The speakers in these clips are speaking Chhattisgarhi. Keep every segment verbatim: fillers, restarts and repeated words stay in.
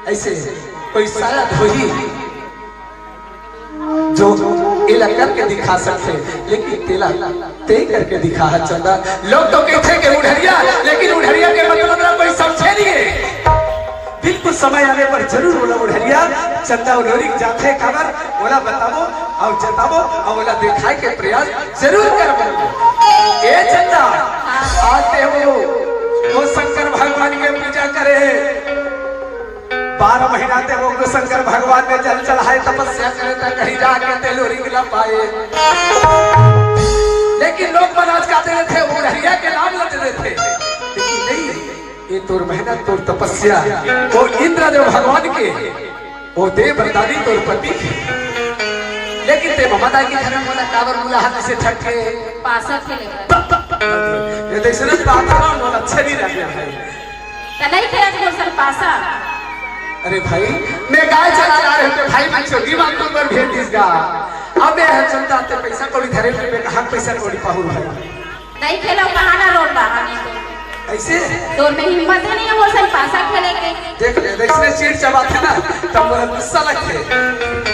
ऐसे कोई शायद होही जो एला करके दिखा सकथे, लेकिन तेला ते करके दिखा ह चंदा। लोग तो कहथे कि उढ़रिया, लेकिन उढ़रिया के मतलब ला कोई समझे नहीं है। बिल्कुल समय आने पर जरूर ओला उढ़रिया चंदा उढ़री जाथे, काबर ओला बताबो अउ जताबो अउ ओला दिखाए के प्रयास जरूर करबो। ए चंदा, आज ते वो, वो शंकर भगवान के पूजा करे हे, बारह महीना ते वो शंकर भगवान में जल चढ़ाए, तपस्या करे, त कहीं जाके ते लोरी मिला पाए। लेकिन लोग मन आज का दे देथे, वो उढ़रिया के नाम ल दे देथे। लेकिन नहीं, ये तोर मेहनत, तोर तपस्या, वो इंद्रदेव भगवान के, वो देव वरदानी तोर पति। लेकिन ते ममा दाई के घर में मोला काबर बुलाहा, किसे ठग के? पासा खेले बर। ये तो इसने बात ना, मोला अच्छा नहीं लगे भाई। त नहीं खेलत मोर संग पासा। अरे भाई, मैं गाय चरा रहे थे भाई, मैं चोगी मांगतो पर भेज दिस गा। अब ये है चंदा, ते पैसा कौड़ी धरे थे, मैं कहाँ पैसा कौड़ी पाहूँ भाई? नहीं खेलो, कहाँ ना रोंदा, हाँ, नहीं तो। ऐसे? तोर में हिम्मत ही नहीं है मोर संग पासा खेले के। देख ले, देख ले, चिढ़ चबाथे ना, तब मोला गुस्सा लगथे।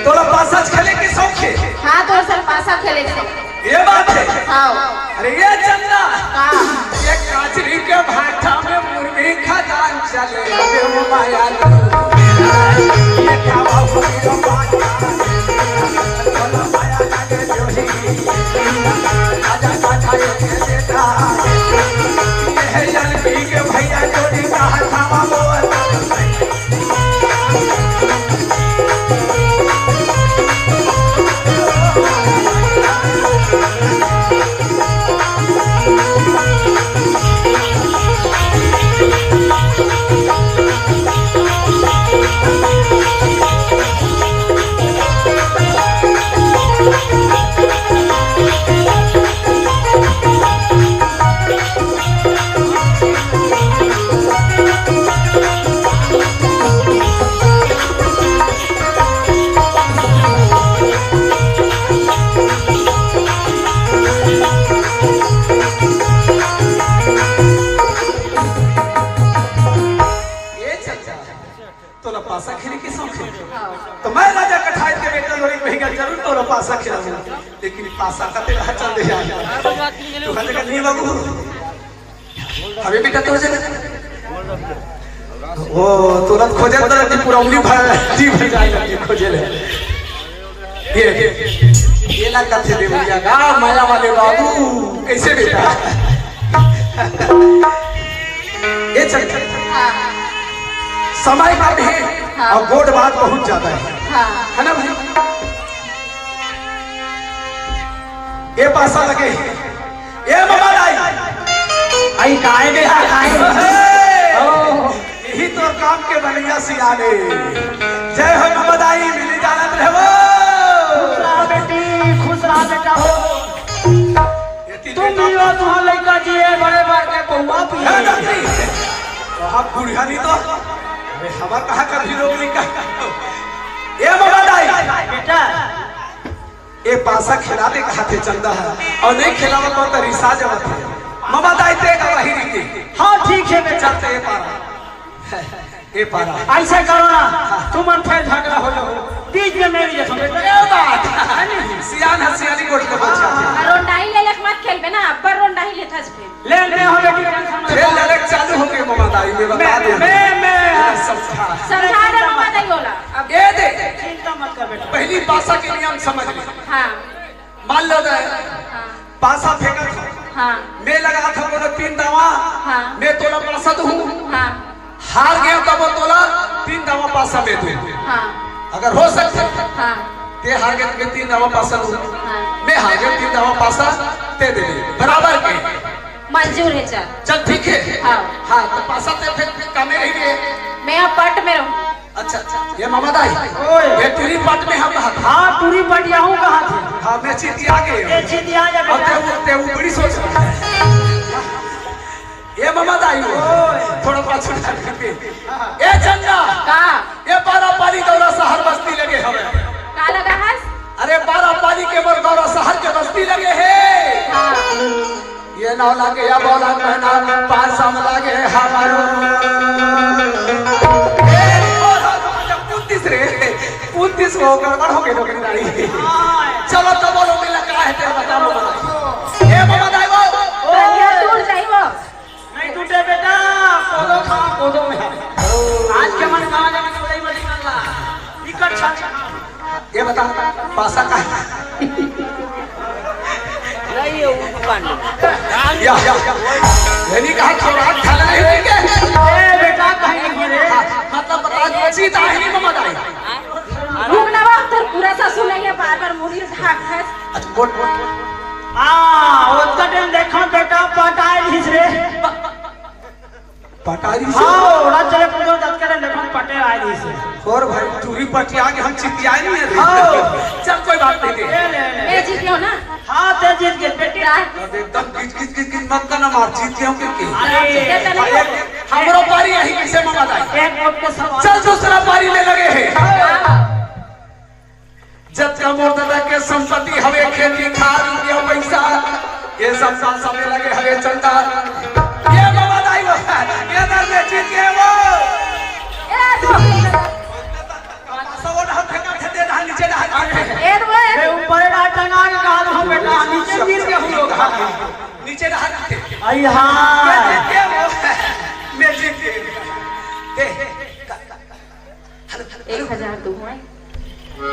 तोला पासा खेले के शौक है? हाँ, तोर संग पासा खेले के शौक। ये बात है। हाँ। अरे ये चंदा। हाँ। ये काजरी के भाटा में मुर्गी खदान चले, अबे वो माया लो। ये क्या बाबू की बात है? बोलो माया लगे जो ही। आजा पाछा ये बेटा। ये है एल पी के भैया जोड़ी का हथावा बोल। ये चंदा, तोला पासा खेले के शौक है? हाँ। तो मैं राजा कठायत के बेटा लोरिक भैया जरूर तोला पासा खिलाऊं, लेकिन पासा का तेरा चल दे यार। तू हर जगह नहीं बाबू। अबे बेटा, तोर जगह। ओ, तुरंत खोजे तो लगी, पूरा उंगली भर, जी भर जाए लगी, खोजे ले। ये, ये ना कथे दे भैया, गा माया वाले बाबू, कैसे बेटा? ये चल। हाँ। समय कम है हाँ। और गोठ बात बहुत ज्यादा है। हाँ। है ना भाई? ये पासा लगे। ए ममा दाई। आई काय बेटा, काय? हे! ओ। यही तो काम के बनैया सियाने। जय हो ममा दाई, मिली जानत रहे वो। खुश रहा बेटी, खुश रहा बेटा हो। ये तीन तुम बेटा भी हो, तुम्हारा लड़का जिए, बड़े बार के पौवा पिए। हे दादी। तो हम बुढ़िया नहीं तो। अरे हमार कहाँ कभी लोग नहीं कहा। ए ममा दाई। बेटा। ए पासा खेला दे कहा थे चंदा है, और नहीं खेलावत हो तो रिसा जावत है। ममा दाई ते का वही रीति। हाँ, ठीक है, मैं चलते ए पारा। ए पारा। ऐसे करो ना, तुम मन फिर झगड़ा हो जाओ, बीच में मेरी ये समझ। ए बात। सियान है, सियानी गोठ के बच्चा। हाँ, रोंडाई ले लेक मत खेलबे ना, अब्बर रोंडाई लेथस फिर। ले, ले, हो बेटी, टेंशन मत ले। ले, ले, चालू हो गई ममा दाई, मैं बता मैं, दे। मैं, मैं। समझा। समझा दे ममा दाई बोला। अब ए दे। चिंता मत कर बेटा। पहली पासा के नियम समझ ले। हाँ। मान लो दाई। हाँ। पासा फेंकत हो। हाँ। मैं लगा था बोलो तीन दावा। हाँ। मैं तोला पासा दूँ। हाँ। हार गया तब तोला तीन दावा पासा मैं दूँ। हाँ। अगर हो सकता। हाँ। ते हार गया तो मैं तीन दावा पासा दूँ। हाँ। मैं हार गया तीन दावा पासा ते दे दे। बराबर के। मंजूर है, चल। चल, ठीक है। हाँ। हाँ, तो पासा ते फिर, फिर कामे रही है। मैं अब पट में रहूँ। अच्छा, अच्छा। ये ममा दाई, ओए। ये टूरी पट में हम कहा था। हाँ, टूरी पट यहाँ कहा थे। हाँ, मैं चीती आ गई। ये चीती आ जा अब बेटा। ते वो, ते वो बड़ी सोच। ये ममा दाई, ओए। थोड़ा पाछू डाल के। ए चंदा। का? ये बारा पाली गौरा शहर बस्ती लगे हवे। का लगा हस? अरे बारा पाली के मोर गौरा शहर के बस्ती लगे है। हाँ। ये नाव लागे या बौला कहना, पार साम लागे हमारो। ए, बौला उनतीस वो गड़बड़ हो गए डोकरी दाई। चलो तो बोलो, मिला का है तेरा बता, ममा दाई। ए ममा दाई वो। बढ़िया टूट जाई वो। नहीं टूटे बेटा, कोदो खा, कोदो में। आज के मन कहाँ जाने को नहीं बड़ी वाला। इकट छाछ। ये बता, पासा का है? नहीं, ये ऊपर नहीं। या, या, या। ये नहीं कहा, खराब खाना नहीं होती क्या? ए बेटा, कहीं नहीं गिरे। मतलब बता, जीत आई नहीं ममा दाई। रुक ना बाप, तोर पूरा ससुर नहीं है, बार बार मुड़ी ढाक है। अच्छा, बोल, बोल। हाँ, ओतका टाइम देखा बेटा, पटाए घिस रे। पटारी से? हाँ, ओड़ा चले पूछो, दस के देखो, पटे आए घिस रे। और भाई, चूरी पटिया के हम चितियाए नहीं है। हाँ। चल, कोई बात नहीं दे। ले, ले, ले। ए, जीत गयो ना? हाँ, ते जीत गए, बेटी। जा। अब एकदम किच, किच, किच, किच मत करना, मार जीत गए हम क्योंकि। अरे, जीते तो नहीं हो। एक, हमरो पारी यही किसे ममा दाई। एक वोट के सवाल। चल, दूसरा पारी में लगे हैं। हाँ। जतका मोर दादा के संपत्ति हवे, खेती खार, रुपया पैसा, ये सब साथ सबे लगे हवे चंदा। ये बाबा दाई बाबा, ये दर में जीत गए वो। ए, तो। पासा वो डहार फेंका थे, दे डहार, नीचे डहार। ए, तो, ए। मैं ऊपर डहार टंगा के कहा था, बेटा, नीचे गिर के हम लोग। नीचे डहार थे। आई हाँ। मैं जीत गए वो। मैं जीत गए। दे। एक हजार दूँ मैं। ओए,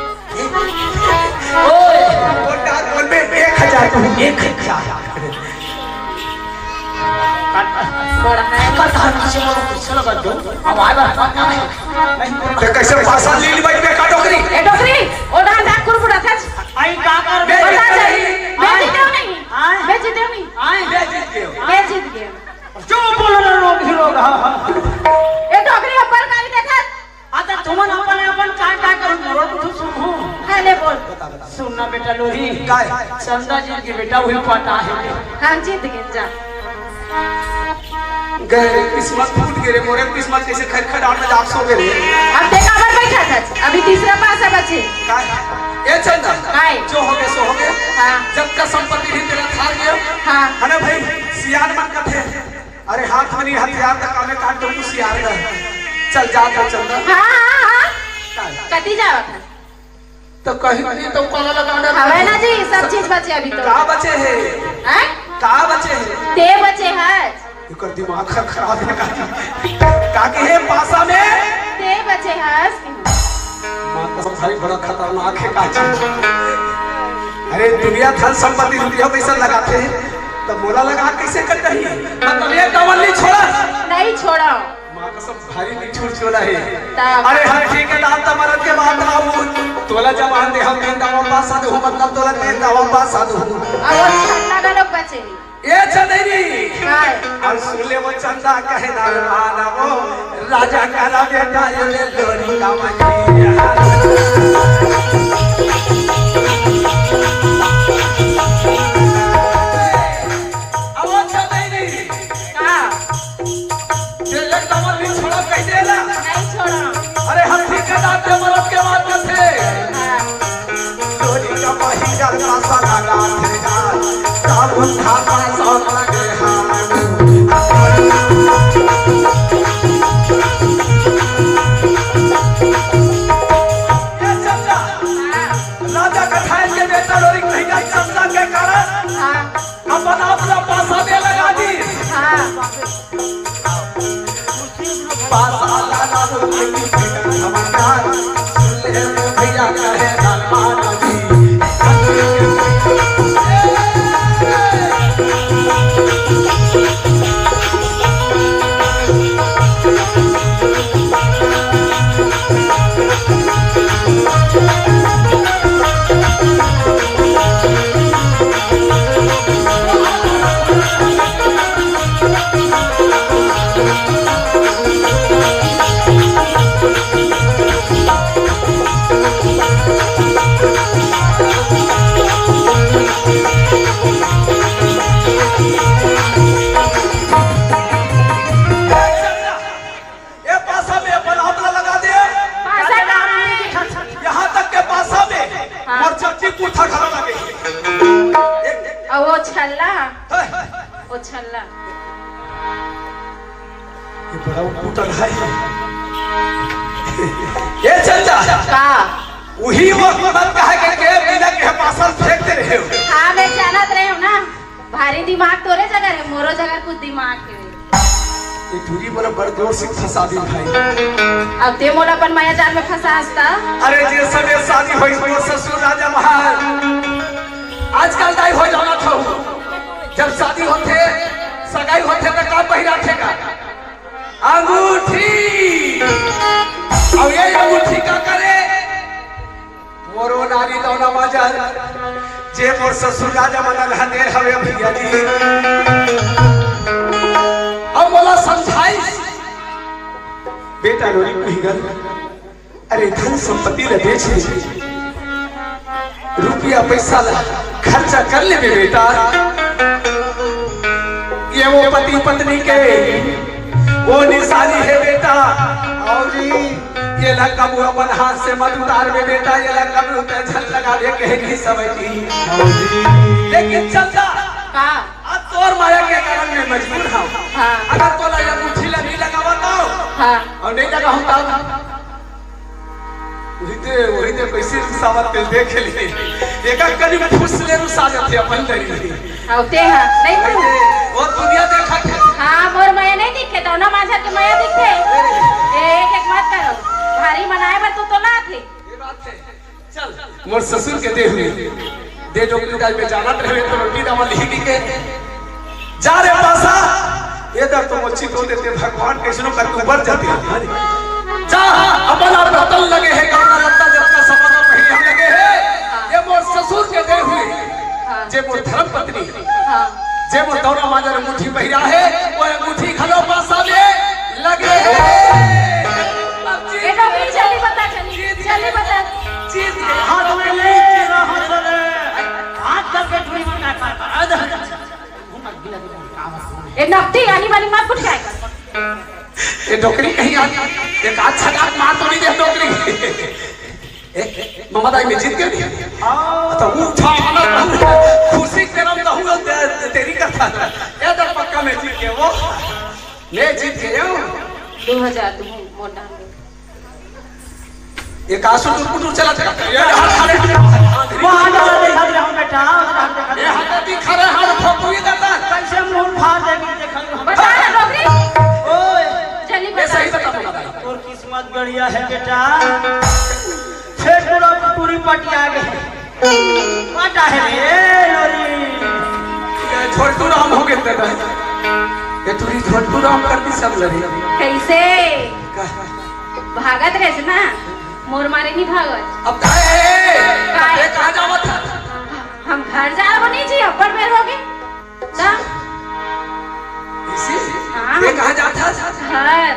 बोल, बोल बे, एक हजार दूँ, एक हजार। बड़ा है। कथा पीछे वाला, पीछे लगा दो। अब आए बात नहीं। तो कैसे पासा लील भाई बेटा डोकरी? ए डोकरी, ओ डहार जा कुरकुरा था। आई का कर बे? बता जाई। बे जीते हो नहीं? आए? बे जीते हो नहीं? आए? बे जीत गए हो। बे जीत गए। जो बोलो ना लोग ही लोग, हाँ, हाँ। ए डोकरी ऊपर गाली देखा। आ त तुमन अपन, अपन काय, काय करूँ, मरो कुछ सुनहूँ। हाँ, ले बोल। सुन ना बेटा लोरी। काय? चंदा जीत के बेटा वही पटा है। हाँ, जीत गए, जा। गए रे, किस्मत फूट गए रे, मोरे किस्मत कैसे खर खर आड़ में जाग सो गए रे। अब देखा, अबर बैठा था, अभी तीसरा पासा बचे। काय? ए चंदा, काय? जो हो गए, सो हो गए। हाँ। जब का संपत्ति भी तेरा था गया। हाँ। है ना भाई, सियान मन का थे। अरे हाथ में नहीं हथियार त कामे काट के कुछ यार कर। चल जा तो चंदा। हाँ, हाँ, हाँ। चल। कति जावत है? तो कहीं नहीं तो काला लगा दे। हवे ना जी, सब चीज बचे अभी तो। का बचे है? हैं? का बचे है? ते बचे है। एकर दिमाग खर खराब है का? का के है पासा में? ते बचे है। माँ कसम भाई बड़ा खतरनाक है का चीज। अरे दुनिया धन संपत्ति रुपया पैसा लगाते हैं, तब मोला लगा कैसे कर रही है? मतलब ये कमल नहीं छोड़ा। नहीं छोड़ा। माँ कसम भारी निठुर चोला है। तब। अरे हर ठेकेदार त मरद के बाद आऊ, तोला जवान दे हम तीन दावा पास आ दू, मतलब तोला तीन दावा पास आ दू। अब वो ठंडा का लोग बचे नहीं। ए चंदेरी। काय? अब सुन ले वो चंदा कहे ना माना वो राजा का बेटा ये ले लोरी का मजीरा। अब वो चंदेरी। का? ये एक दमन नहीं छोड़ा, कह देला। नहीं छोड़ा। अरे हम ठेकेदार के मरद के बाद में थे। हाँ। लोरी का पहिया का सदा गाथे गाथ, का बुंधा का सौत लगे हाथ। ये चंदा, हाँ। राजा कथायन के बेटा लोरी कहिया चंदा के कारण हाँ। अपन आप ला पासा में लगा दी। हाँ। पासा लगा दो, कोई भी चमत्कार, सुन ले तो भैया कहे धनवान जी। ए पासा में अपन आप ला लगा दे। पासा का? यहाँ तक के पासा में हाँ। मोर चड्डी कुर्ता घलो लगे। अब वो छल्ला, हे। वो छल्ला। ये बड़ा उटपटांग है। ये चंदा। का? उही वक्त मत कहा के, के बिना के पासल फेंक दे रहे हो। हाँ, मैं जानत रहे हूँ ना, भारी दिमाग तोरे जगह है, मोरो जगह कुछ दिमाग है। ये टूरी मोला बड़ जोर से फंसा दी भाई। अब ते मोला अपन माया जाल में फंसास त। अरे जे समय शादी होई, मोर ससुर राजा महाराज, आजकल दाई हो जाना था, जब शादी होथे, सगाई होथे, त का पहिराथे का? अंगूठी। अब ये अंगूठी का करे? मोरो नारी दौना बाजार, जे मोर ससुर राजा मन ल देर हवे भैया जी। अब मोला समझाइस, बेटा रोरी पहिगल, अरे धन संपत्ति ल बेच दे, रुपया पैसा ल खर्चा कर लेबे बेटा। ये वो पति पत्नी के वो निशानी है बेटा। और जी, ये ला कबू अपन हाथ से मत उतारबे बेटा, ये ला कबू ते झन लगाबे कहे नहीं समझती। लेकिन चंदा, का? अब तोर माया के कारण मैं मजबूर हूँ। हाँ। अगर तोला ये अंगूठी ला नहीं लगावा तो, हाँ। और नहीं लगाऊं तब? वही ते, वही ते कैसे रुसावत ते देख ले। एका कनी फुस ले रुसा जाते अपन तरी। अउ ते हा, नहीं वही तो। ते, वो दुनिया देखा थे। हाँ, मोर माया नहीं दिखे, दौना माझा के माया दिखे। ए, एक एक मत करो। भारी मनाए बर तू तो ना थे। ये बात है। चल, मोर ससुर के दे हुए। दे जो पिता में जाना रहे तो रोटी दावा लिही के। जा रे पासा, ये दर तो मोची तो देते भगवान कैसनो कर ऊपर जाते हैं। जा, अपन आप रतन लगे है, गौना रत्ता जब का सपना पहिरे हम लगे है। ये मोर ससुर के दे हुए, हाँ। जे मोर धर्म पत्नी, हाँ। जे मोर दौरा माजर अंगूठी पहिरा है, वो अंगूठी घलो पासा में लगे है। अब जीत ये तो फिर जल्दी बता, जल्दी, जल्दी बता। जीत गए। हाथ में नहीं जीत रहा था रे। हाथ करके चूड़ी में काट मार। ए नकटी आनी वाली मत कुछ काय कर। ए डोकरी कहीं आ, एक आध छटाक मार तो नहीं दे डोकरी। ए, ए, ममा दाई में जीत गए। हाँ। तो उठा आना, खुशी के रम तो हुआ ते-, तेरी कथा। ए तो पक्का मैं जीत गया वो। मैं जीत गया हूँ। दो हजार तुम मोटा। ये का सुटुर पुटुर चलत हे? ये हाथ खड़े। वो हाथ वाला देखा दे हम बेटा, वो हाथ देखा दे। ये हाथ दिखा रहे, हाथ फोटो ही देता। कैसे मुंह फाड़ देगी, देखा दे हम। बता ना, डोकरी। ओए। चली ये बता। सही बता, बता। तोर किस्मत गड़िया है बेटा। फेर पूरा पूरी पटिया गई। पटा है रे, लोरी। ये छोटू राम हो गए तेरा। ये टूरी छोटू राम कर दी सब लड़ी। कैसे? का? भागत रहे ना, मोर मारे नहीं भागत। अब का है? का है? ये कहाँ जावत था? हम घर जावो नहीं जी, अब्बड़ बेर हो गए। का? इसी? हाँ। ये कहाँ जाता था? घर।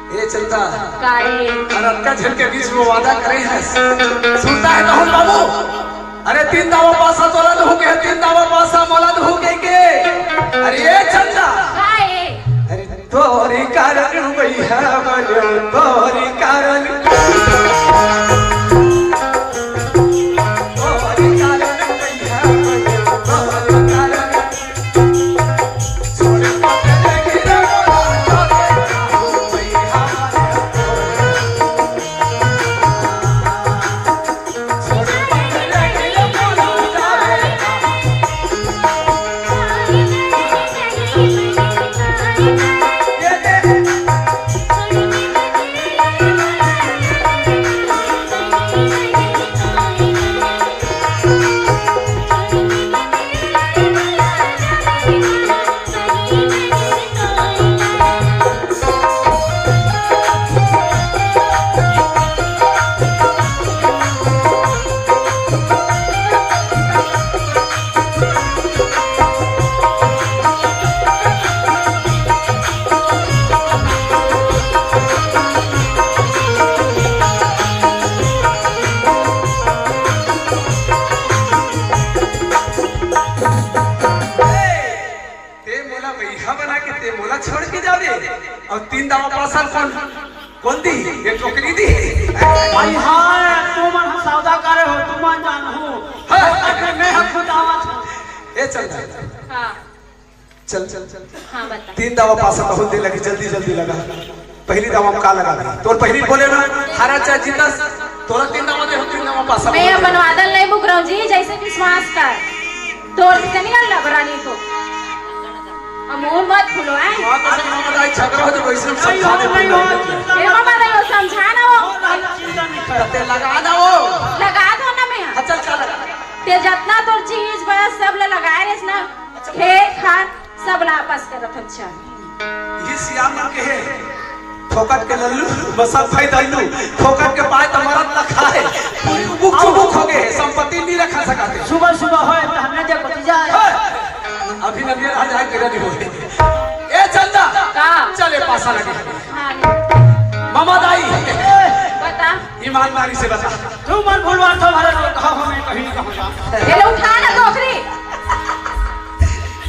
ए चंदा। का है? अरे अतका झन के बीच में वादा करे है। सुनता है तो हम बाबू। अरे तीन दावा पासा तोला दहू के, तीन दावा पासा मोला दहू के के। अरे ए चंदा। का है? अरे तोरी कारण भैया बनो, तोरी कारण। तोरी कारण भैया बनो, तोरी कारण। ते मोला बइहा बना के ते मोला छोड़ के जाबे, अउ तीन दावा पासा ल कोन, कोन दी? ये टोकरी दी। भाई हाँ, तुमन ह सौदा करे हो, तुमन जानहू। हाँ। मैं ह खुद आवत हूँ। ए चल। हाँ। चल, चल, चल। हाँ, बता। तीन दावा पासा बहुत दे लगी, जल्दी, जल्दी लगा। पहली दावा में का लगा दी? तोर पहली बोले ना, हारा चाहे जीतस, तोला तीन दावा दे, हम तीन दावा मैं अपन वादा ल नहीं मुकरंव जी, जइसे विश्वास कर। तोर से नहीं लबरा नहीं तो। अब मुंह मत फुलो, हैं? हाँ, तो सब ममदाई झगड़ा हो तो वइसे हम समझा दे, नहीं, नहीं, नहीं। ए ममदाई, वो समझा ना वो। चिंता नहीं कर। ते लगा ना वो। लगा दो ना मैं। हाँ, चल, चल, लगा। ते जतना तोर चीज बस सब ल लगाए रेस ना। खेत खार सब ला आपस के रखन चाही। ये सियान मन के हे, फोकट के लल्लू, बसंत भाई दल्लू, फोकट के पाए त मरत न खाए, पूरी उबुक चुबुक हो गए, संपत्ति नहीं रखा सकते। सुबह सुबह होए त हमने जे भतीजा आए। हे, अभी नदिया रह जाए, तेरा नहीं होए। ए चंदा, का? चल ए पासा लगे। हाँ। ममदाई। बता। ईमानदारी से बता। तू मन भूलवा तो हमारे लोग कहा हमें कहीं कहूँगा। ये लो उठा ना डोकरी।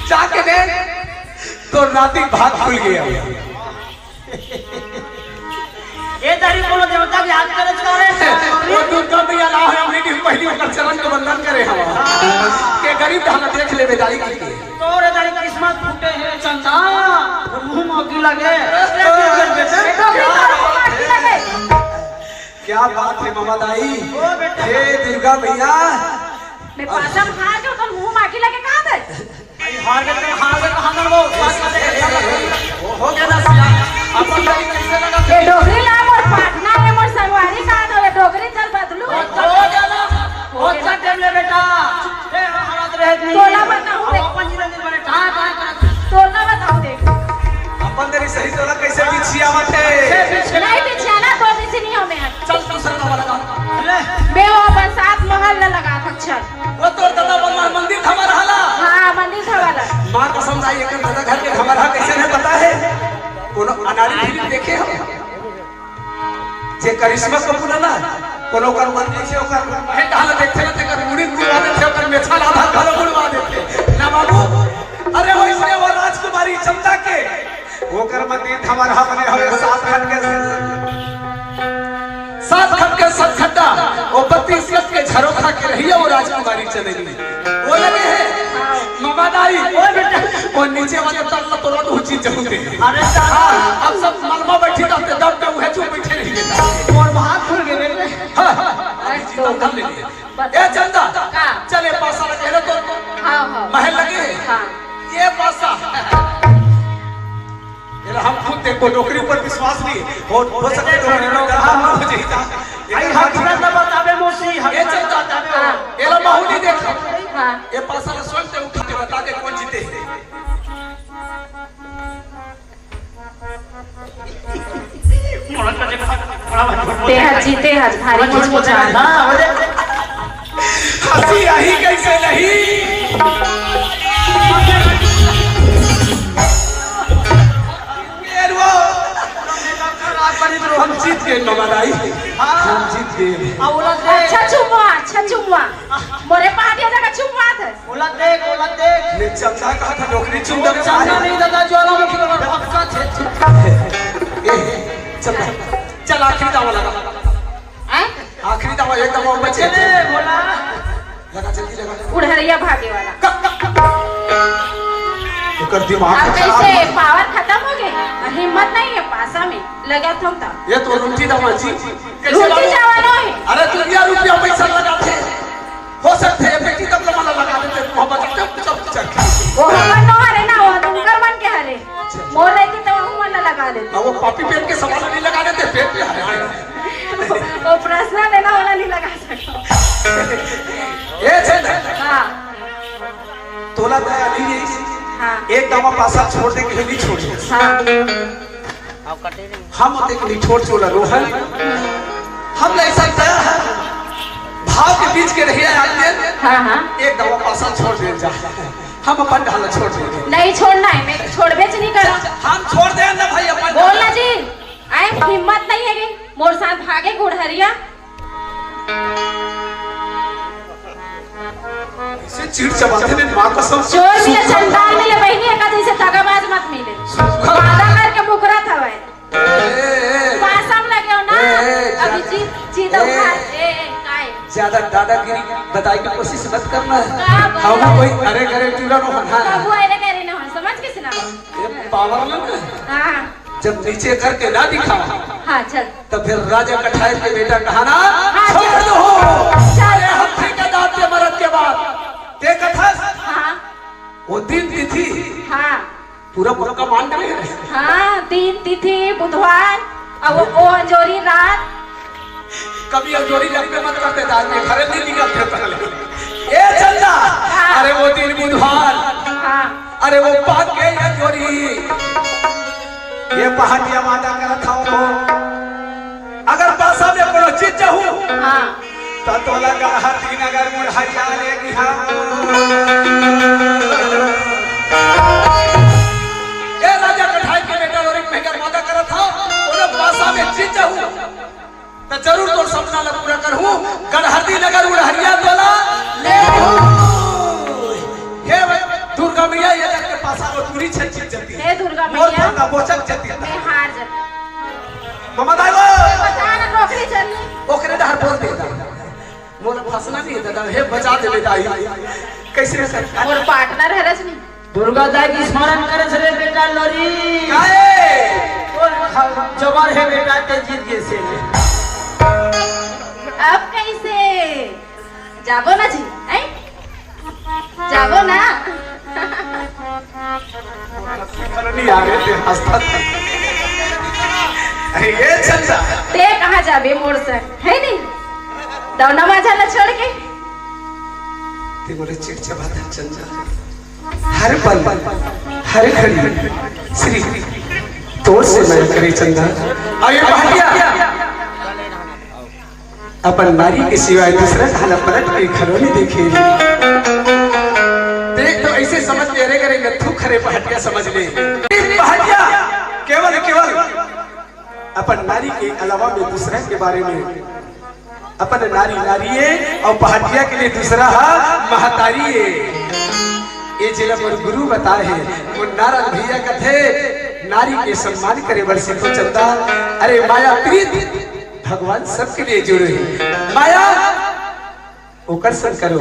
जाके देख, तो राती भाग खुल गया। ये तारी कोनो देवता के हाथ करे करे। वो दुर्गा मैया ना हो, हमने भी पहली ओकर चरण के वंदन करे हवा। के गरीब धान देख ले बेदाई की। तोरे तारी किस्मत फूटे हे चंदा, मुंह में अग्गी लगे। बेटा, बेटा, मुंह में अग्गी लगे। क्या बात है ममदाई। ओ बेटा। हे दुर्गा मैया। मैं पासा में हार के ओकर मुंह में आगी लगे कहा थे? हार के तो हार के कहा ना वो। हो गया ना सिया। अपन भाई कैसे लगा? ये डोकरी ला मोर पाटना है, मोर संगवारी कहा था, ये डोकरी चल बदलू। हो गया ना। बहुत सा टाइम ले बेटा। ए, हालत रहे नहीं। तोला बताऊं अब देख। अपन जीवन में बने कहाँ, कहाँ, कहाँ। तोला बताऊं देख। अपन तेरी सही तोला कैसे बिछिया मत है। नहीं बिछिया ना, तो बिछी नहीं हो मैं। चल, तू सरना वाला काम। मैं वो अपन सात महल ला लगा था, अच्छा। वो तो दादा भगवान मंदिर था वाला हाला। हाँ, मंदिर था वाला। माँ कसम दाई, एक दादा घर के ढमरहा कैसे है पता है? कोनो अनाड़ी फिल्म देखे हो? जे करिश्मा कपूर है ना, कोनो ओकर मन जैसे ओकर है, कहाँ ला देखते ना, तेकर मुड़ी गुड़वा देते, ओकर मेछा ला आधा घलो गुड़वा देते। ना बाबू, अरे वैसे वो राजकुमारी चंदा के, ओकर मन दिन हमारा बने हुए सात खंड के, सात खंड के सात खड्डा, वो बत्तीस गज के झरोखा के रहिए वो राजकुमारी चंदा। वो लगे है, ममदाई, ओ बेटा, वो नीचे वाले तल ला तोला तो चीज जरूर दे। अरे हाँ, अब सब मलमा बैठी रहते, दब के उहे चुप बैठे रहिए। और बाहर खुल गए बेटे। हाँ, अभी जीतन धन ले लिए। ए चंदा, का? चल ये पासा लगे ना तो हाँ, हाँ। महल लगे। हाँ। ये पासा। ये हम खुद देखो, डोकरी ऊपर विश्वास नहीं। हो, हो सकता है डोकरी में डर हम हो जाता। आई हकीकत ना बतावे मौसी, ये हकीकत चलता बतावे। हाँ। ये लो माहौल ही देखो। हाँ। ये पासा ला स्वयं से उठा के बता दे कौन जीते। तेहा जीते हस भारी मुझको जान। हाँ, अरे। हंसी आई कैसे नहीं? ये रो। हम जीत गए ममदाई। हम जीत गए। अच्छा चुमुआ, अच्छा चुमुआ। मोरे पहाटिया जगह चुमुआ थे। ओला देख, ओला देख। ने चंदा कहा था डोकरी चुंदा। चंदा नहीं दादा, ज्वालामुखी वाला पक्का थे। ए, चंदा, चल आखिरी दावा लगा। हैं? आखिरी दावा, एक दावा बचे। चले, बोला। लगा, जल्दी लगा। उड़हरिया भागे वाला। क-, क-, क-, एकर दिमाग अब खराब कैसे है। पावर खत्म हो गए? हिम्मत नहीं है पासा में। लगा था। ये तो रुचि दावा जी। कैसे रुचि दावा? जावा नहीं। अरे दुनिया रुपया पैसा लगा थे। हो सकथे, ये बेटी तब तो मला लगा देते, मोहब्बत जब जब चल। वो हमर नो हरे ना, वो तो उनकर मन के हरे। मोर रहती तो वो मन लगा देते। अब वो पापी पेट के सवाल नहीं लगा देते, पेट पे हरे। वो प्रश्न लेना वाला नहीं लगा सकता। ये छे ना। हाँ। तोला दया नहीं है। हाँ। एक दावा पासा छोड़ दे के नहीं छोड़। हाँ। हम ओते के निठोर चोला रोहन। हम नहीं सकता है। भाव के बीच के रहिया आदमी। हाँ, हाँ। एक दवा पासा छोड़ दे जा। हम अपन ढाला छोड़ दे। नहीं छोड़ना है, मैं छोड़बे च नहीं करा। हम छोड़ दे ना भाई अपन बोल ना ढाला। जी, आए हिम्मत नहीं है कि मोर साथ भागे गुड़हरिया। इसे चिढ़ चबाते ने माँ कसम। चोर मिले, चंडाल मिले, बहिनी एका जैसे दगाबाज मत मिले। वादा करके मुकरत हवय। ए, ए, पासम लगे हो ना? ए, ए, अभी ज्यादा, जीत, जीत ए, उठा। ए, ए, काय? ज्यादा दादागिरी बताए की कोशिश मत करना। का बोल हम रहे? कोई अरे करे चूड़ा नो बना। कबू अरे करे ना हो, समझ के सुना। ये पावर ना। हाँ। जब नीचे करके ना दिखाओ, हाँ, चल। तो फिर राजा कठार के बेटा कहाना हाँ, छोड़ दर्द हो। चल। अरे हत्थे के दांत के मरद के बाद। ते कथस? हाँ। वो दिन तिथि। हाँ। पूरा पक्का मान गए। हाँ, दिन तिथि बुधवार, अब वो, वो अंजोरी रात। कभी अंजोरी जब पे मत करते दाल में, घर नहीं निकलते पहले। ए चंदा, हाँ। अरे वो दिन बुधवार। हाँ। अरे वो पाके अंजोरी। ये पहाटिया वादा करत हूँ। अगर पासा में कोनो चीज चाहूँ, हाँ। त तोला गरहती नगर मुड़हरिया ले गिहा। ए राजा कठाई के बेटा लोरिक महंगर वादा करत हूँ, कोनो पासा में चीज चाहूँ, त जरूर तोर सपना ला पूरा करहूँ। गरहती नगर मुड़हरिया तोला ले गिहा। हे भाई, दुर्गा मैया ये जग के पासा में पूरी छन चीज जती। हे दुर्गा मोर मैया। फंदा बोचक जती। मैं हार जती। ममा दाई वो। बता ना, नौकरी चलनी। ओकरे डहर बोल दे दादा। मोला फंसना नहीं है दादा, हे बचा दे बेटा। कैसे कर? मोर पार्टनर है रजनी। दुर्गा दाई के स्मरण करे से रे बेटा लोरी। काहे? जबर है बेटा, ते जीत गए से। अब कैसे? जाबो ना जी, हैं? जाबो ना। नहीं आ रहे थे, हंसता था। अरे ये चंदा। ते कहाँ जाबे मोर से, है नहीं? दौना माझा ला छोड़ के। ते मोरे चिड़चिड़ाता चंदा। हर पल, हर घड़ी, सिर्फ तोर से मैं करे चंदा। अरे पहाटिया। अपन नारी के सिवाय दूसरा ढाला पलट के घलो नहीं देखे। देख तो ऐसे समझ ले रे, करे नथु खरे पहाटिया समझ ले। पहाटिया केवल, केवल अपन नारी के अलावा में दूसरा के बारे में, अपन नारी नारी है और पहाटिया के लिए दूसरा हा महतारी है। ये जिला मोर गुरु बताए है, वो नारायण भैया कथे नारी के सम्मान करे बर सीखो चंदा। अरे माया प्रीत भगवान सबके लिए जुड़े हे। माया ओकर संग करो,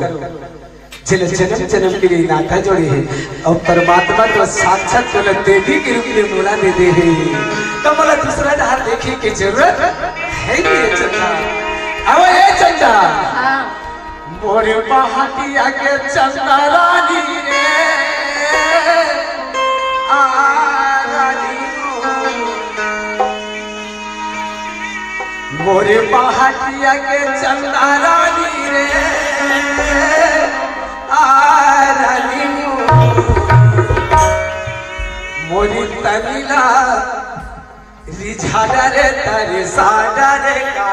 जेला जन्म जन्म के लिए नाता जोड़े हे, अउ परमात्मा तो साक्षात तोला देवी के रूप में मोला दे दे हे, त मोला दूसरा डहर देखे के जरूरत हे नहीं हे चंदा। अब ये चंदा, हाँ। मोर पहाटिया के चंदा रानी रे, आ रानी हो। मोरे पहाटिया के चंदा रानी रे, आ रानी हो। मोरी तनिला रिझा डरे तरे सा डरे का।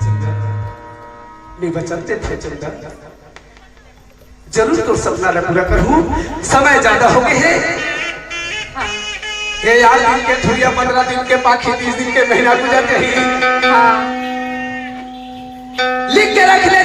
चंदन, मैं बचन देथे चंदन। जरूर तोर सपना ला पूरा करहूँ। समय ज्यादा हो गए हे। ये यार, दिन के थुरिया, पंद्रह दिन के पाखी, तीस दिन के महीना गुजर जाही। लिख के रख ले,